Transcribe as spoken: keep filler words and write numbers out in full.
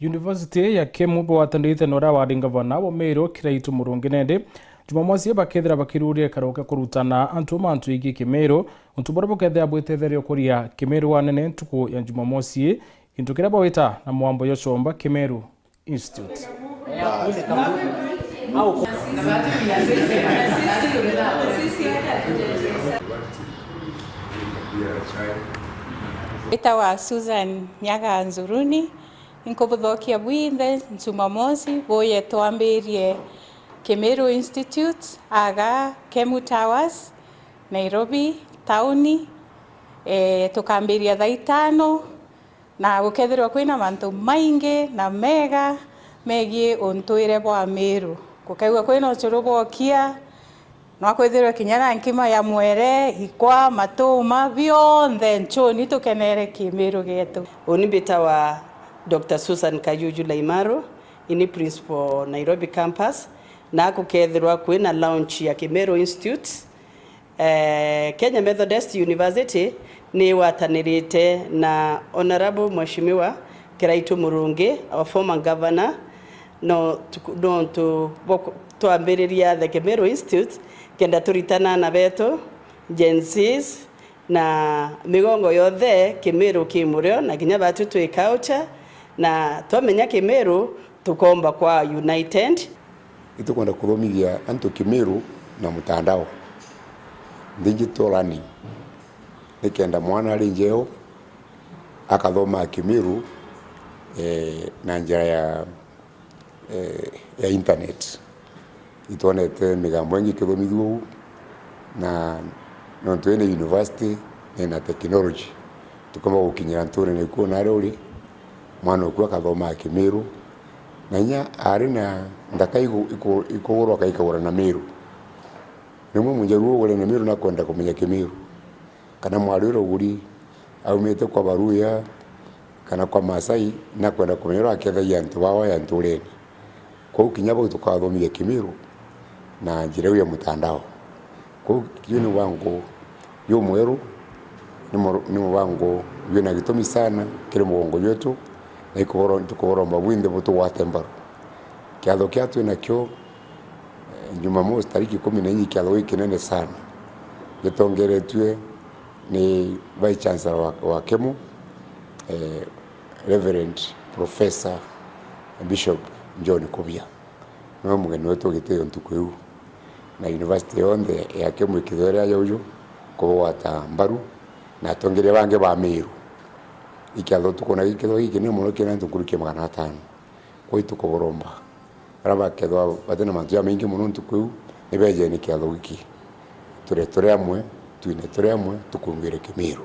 University ya Kemu bwatanirite na uria wari ngavana wa Meru, Kiraitu Murungi, nende Jumamosi bakethira bakiruria gikaro kia kurutana antu mantu igii Kimiru, untu buria bukethira bwitetheria ukuria Kimiru wanene ntuku ya Jumamosi, gintu kiria bawita na mwambo jwa comba Kimiru Institute. Mbitawa Susan Nyaga Nzuruni, inkubuthokia bwinthe Jumamosi buye twambirie Kimiru Institute aga Kemu Towers, Nairobi tauni. E, tukambiria thaa itano. Na gukethirwa kwina mantu maingi na mega megii untwire bwa Miru. Gukaigua kwina ucuru bwa ukia, nwa kwithirwe kinya na nkima ya mwere, ikwa, matuma, bionthe nchuni tukenere Kimiru gietu. Uni mbitawa Doctor Susan Kajuju Laimaru, ini principal Nairobi campus, na gukethirwa kwina launch ya Kimiru Institute, Eh, Kenya Methodist University ni igwatanirite na Honourable Mheshimiwa Kiraitu Murungi, our former governor, no tuku-, nontu bwa ku-, twambiriria the Kimiru Institute, kenda turitana ana betu, Gen Zs, na migongo yonthe Kimiru ki murio, na kinya batu twi culture, na twamenya Kimiru, tukomba kwa united. Itukwenda kuthomithia antu Kimiru na mutandao, digital learning, nikenda mwana ari njeo akathoma Kimiru, eh, na njira ya, eh, ya internet. Itwonete migambo ingi ikithomithua uu, na nontu ii ni university, ni na technology, tukomba gukinyira nturene iku na aria uri, mwana oku akathomaa Kimiru, na inya ari na nthaka iku-, iku-, ikugurwa akaikagura na Miru. Rimwe Mujaluo ugure na Miru nakwenda kumenya Kimiru, kana Mwari uria uguri aumite kwa Baruya kana kwa Maasai, nakwenda kumenya uria akethagia antu bawe ya nturene. Kwou kinya bau tukathomithia Kimiru na njira iu ya mutandao. Kwou kiu ni mwango jumweru, ni mur-, ni mubango jwina gitumi sana kiri mugongo jwetu, na ikuboro-, tukuboromba bwinthe butugwate mbaru. Kiatho kia twi nakio, eh, Jumamosi tariki ikumi na inya, kiatho gikinene sana gitongeretue ni Vice Chancellor wa, wa Kemu, eh, Reverend Professor Bishop John Kubia. Niwe mugeni wetu gitio ntuku iu, na university yonthe ya Kemu ikithwa iri aja uju kubugwata mbaru, na atongeria bangi ba Miru. Ikiatho tukona gikithwa gikinene mono kiri antu nkuruki ya magana atano. Kwou itukuboromba, baria bakethwa bati na mantu jamaingi mono ntuku iu, ni beje ni kiatho giki. Ture turi amwe, twine turi amwe, tukungwire Kimiru.